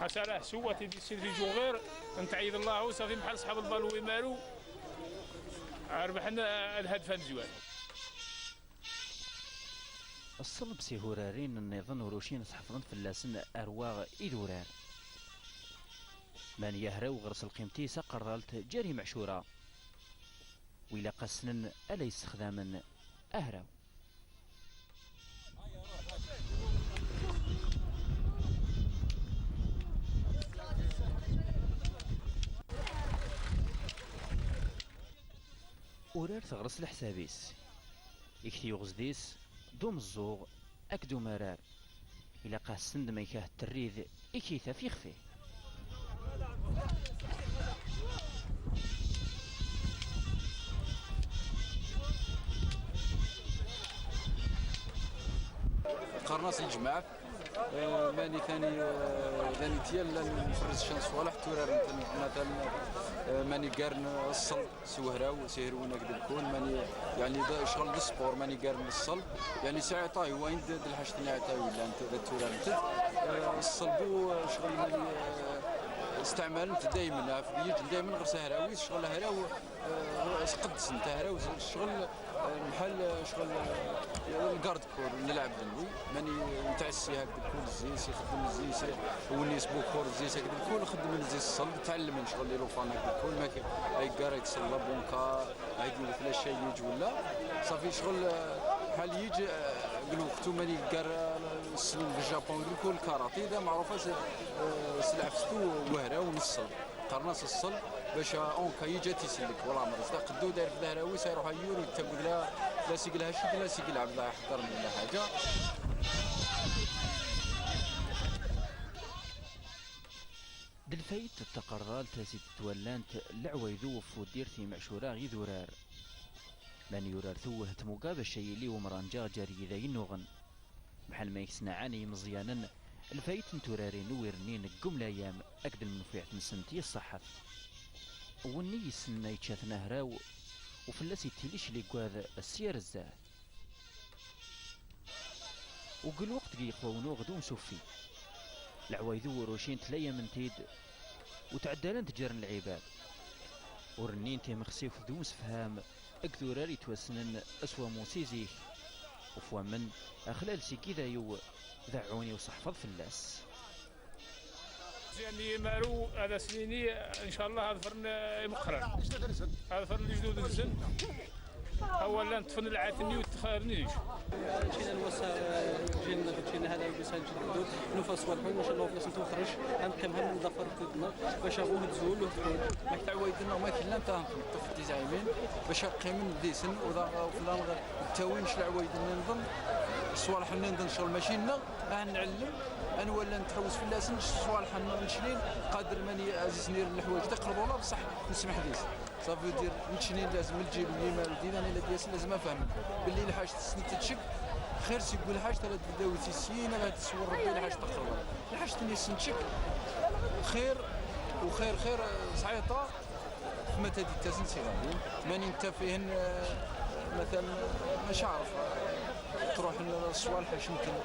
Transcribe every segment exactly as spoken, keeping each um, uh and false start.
Asarah s wat i d-issin f ijuɣir, ntɛid Llah, u safi mḥal ṣḥab lbalwi maru. Rbḥn lhadf amzwar. Ṣṣelb s ihurarin nniḍen ur ucin ad ḥfḍen fell-asn ar waɣ idurar. Mani ahraw ɣer-s lqimt-is aqerḍalt jar imeɛcura. Wi ilaq a ssnen ala issexdamen ahraw. Urar teɣres leḥsab-is. Ikti uɣezdi-s d umeẓẓuɣ akked umarar. Ilaq a ssnen d ma ikah terrid ikitaf ixfi. Qqaren-as lejmaɛt. Eh, mani tani, eh, tani tyal llan nferrez can ṣṣwalaḥ tturaren-ten, matalan, eh, mani garen ṣṣelb s wehraw, s ihrwen akked lkull, mani, yeɛni, d ccɣel d sport, mani garen ṣṣelb, yeɛni, s iɛṭay, wa in d, d lḥact n iɛṭay wi llan, d tturaren-t. Eh, ṣṣelb, eh, ccɣel mani, eh, steɛmalen-t daymen, af, yejn daymen ɣer-s ahraw-is, ccɣel ahraw, eh, sqedsen-t ahraw, ccɣel, eh, mḥal, eh, ccɣel, eh, lgarde-corps n lɛebd n wi, mani itɛessi hakd lkull zzi-s, ixeddem zzi-s, win-is bukur zzi-s, hakd lkull xeddmen zzi-s ṣṣelb, tɛellmen ccɣel ilufan hakd lkull, ma k-, ay gar ay tṣella bunka, ay d-iwet lacayij wala. Ṣafi ccɣel, eh, mḥal yij, eh, g lweqt-u mani gar, eh, ssnen g Japun d lkull karaté, da meɛruf s, eh, s lɛebd-u wehraw n ṣṣelb. Qqaren-as ṣṣelb, bac en cas yij ad t-isellek, wala mer, s da qeddu da irfed ahraw-is, iruḥ ayyur, ur ittagad la, la s ig lhacc, la s ig lɛebd, la iḥeddar wala ḥaǧa. D lfayt n taqerḍalt s id-ttwallant leɛwayed-u ɣef tuddirt imeɛcura idurar. Mani urar tewweh tmuga bac a yili umranǧa jar yid-a innuɣen. Mḥal ma iksnaɛan i imeẓyanen, lfayt n turarin ur irnin g umlayam akked lmenfuiɛt-nsent i ṣṣaḥat. Winni issnen a ičča-ten ahraw, u fell-as itilic ligwad s yar zdat. U g lweqt g iqwawen uɣed u nsuffi. Leɛwayed-u ur ucint layam n tid, u tɛeddalant jar n lɛibad. Ur nnint imexsift d umsefham, g turar itwassnen s wamus i zik. U f wammen, axlal s igiday-u, d aɛuni uṣeḥfeḍ fell-as. Ziyan imaru, ad as-nini, ncallah, ad fren imeqqran. Ad fren lejdud-nsen. Awal llan ṭṭfen lɛahd-nni ur ttxarnin. Ččina lwasa, ččina, ččina hada lwasa, ččina hada. Nufa ṣṣwalḥ, ncallah, fell-asen tewxer, ad neqqim ha nḍafar tudert-nneɣ, bac abuh tzul, u tḥun. Leɛwayed-nneɣ ma k-illan, ad ten-neṭṭef d tiẓimin, bac ad qqimen did-sen, u da, u fell-aneɣ ad ttawin leɛwayed-nniḍen, ṣṣwalḥ-nniḍen, ccɣel maci-nneɣ, ad nɛellem, anwa llan nettḥewwes fell-asen, ṣṣwalḥ-nneɣ nclin, qader mani ad sen-irren leḥwayeǧ d iqerḍula, bṣaḥ nesmeḥ did-sen. Ça veut dire, nclin lazem lǧil n yimaru d idan ila d-yasen lazem ad fehmen belli lḥajeǧ tessent-tt cegg, Xir seg ulḥaǧ tala d-tdawit i syin, ad tswur Ṛebbi lḥaǧ taqrwa. Lḥaǧ-nni s-nčček xir, u xir, xir, eh, sɛiṭa, f ma tad-ittasn s iɣallen. Mani netta fihen, eh, matalan, eh, mac aɛref, eh, truḥen ṣṣwalḥ, acu mkn,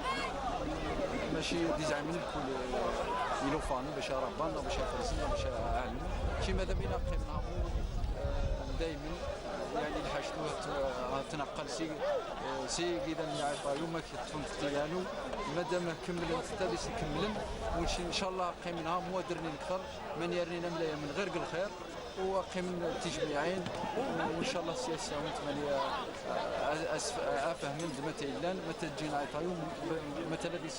maci d izɛman lkul, eh, ilufanen, bac a ṛebban, bac a frzen, bac a ɛlmen. Ci mada bina qqimen ha, eh, daymen. Yeɛni lḥaǧ-nni ad tnaqqel si, si igidan n Iɛiṭayu, ma k-ṭṭfen f tiyan-u, mada ma kemmlen f tadist kemmlen, u ncallah qqimen ha, mwadrnen kter, mani rnin amlay amn ɣir g lxir, u qqimen tijmiɛin, u ncallah s-yassawen mani, a, a, a, afhmen d mata illan, mata ǧǧin Iɛiṭayu, mata la dis,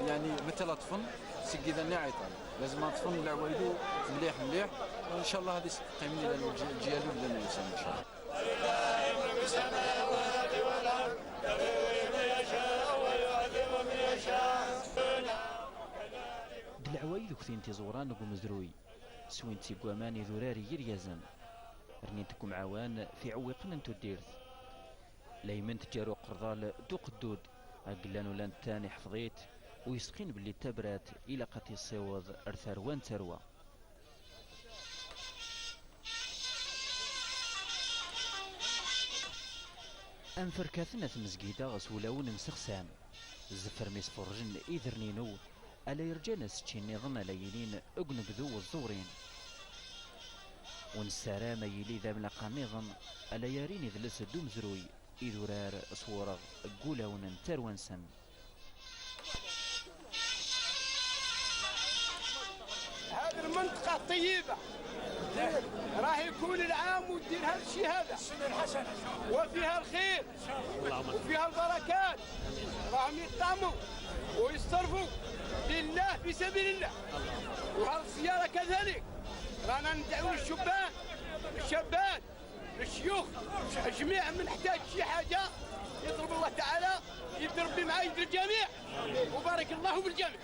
yeɛni mata la ṭṭfen seg igidan n Iɛiṭayu. Lazem ad ṭṭfen leɛwayed-u mliḥ mliḥ, u ncallah ad is Qqimen ilan ǧ-, ǧ-, ǧ-, ncallah. D leɛwayed uktin tiẓuran g umezruy, swint seg waman idurar iryiryazen, rnint g umɛawan f iɛewwiqen n tuddirt. Laymen tǧar uqerḍal d uqeddud, agellan ulan ttan iḥfeḍ-it, u yesqin belli tabrat ilaq ad t-issiweḍ ar tarwa n tarwa. Anferkaten a tmezgida ɣas ulawen n sexsan, zeffer mi sfurjen idern-inu, ala irǧan asečči nniḍen ala yilin g unebdu n ẓẓurin. U nessaram a yili d amlaqan nniḍen, ala yarin idles d umezruy, idurar s wureɣ g ulawen n tarwa-nsen. هذه المنطقة الطيبة راح يكون العام وديرها الشهادة وفيها الخير وفيها البركات، راهم يطعموا ويصرفوا لله في سبيل الله. وهذه الزيارة كذلك رانا ندعو للشبان، الشبان، الشيوخ، جميع من احتاج شي حاجة يطلب الله تعالى يدير ربي مع يد الجميع، وبارك الله في الجميع.